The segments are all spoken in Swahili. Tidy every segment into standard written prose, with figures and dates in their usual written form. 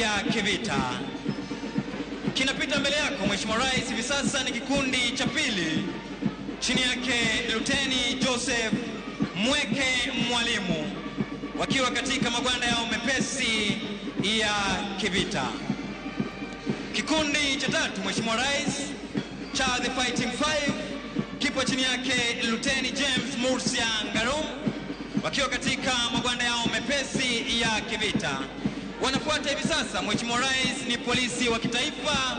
ya kivita. Kinapita mbele yako, Mheshimiwa Rais, hivi sasa ni kikundi cha pili, chini yake Luteni Joseph Mweke Mwalimu, wakiwa katika magwanda yao mepesi ya kivita. Kikundi cha tatu, Mheshimiwa Rais, cha The Fighting Five kipo chini yake Luteni James Murcia Ngarum, wakiwa katika magwanda yao mepesi ya kivita. Wanafuata hivi sasa, Mheshimiwa Rais, ni polisi wa kitaifa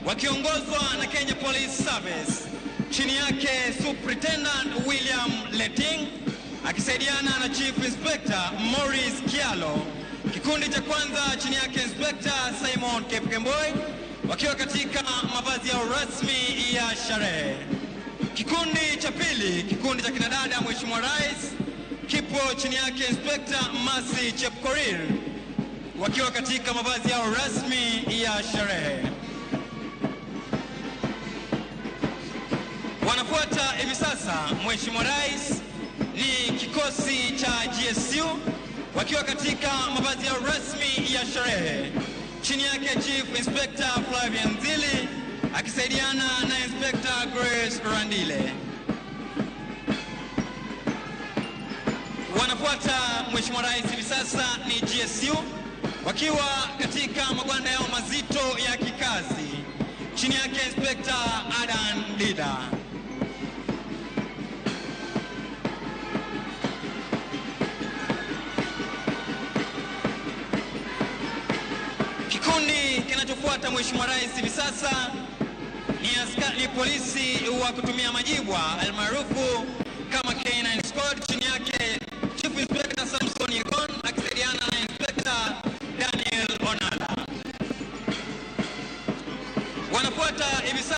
wakiongozwa na Kenya Police Service, chini yake Superintendent William Leting akisaidiana na Chief Inspector Morris Kialo. Kikundi cha kwanza chini yake Inspector Simon Kipkemboi wakiwa katika mavazi yao rasmi ya sherehe. Kikundi cha pili, kikundi cha kinadada, Mheshimiwa Rais, kipo chini yake Inspector Mercy Chepkorir wakiwa katika mavazi yao rasmi ya sherehe. Wanafuata hivi sasa, Mheshimiwa Rais, ni kikosi cha GSU wakiwa katika mavazi yao rasmi ya sherehe, chini yake Chief Inspector Flavian Zili akisaidiana na Inspector Grace Randile. Wanafuata, Mheshimiwa Rais, hivi sasa ni GSU wakiwa katika magwanda yao mazito ya kikazi, chini yake Inspector Adan Dida. Kikundi kinachofuata, Mheshimiwa Rais, hivi sasa ni polisi wa kutumia majibwa almaarufu kama K9 Squad, chini yake Chief Inspector Samson Yegon akisaidiana na Inspector Daniel Onala. Wanafuata hivi sasa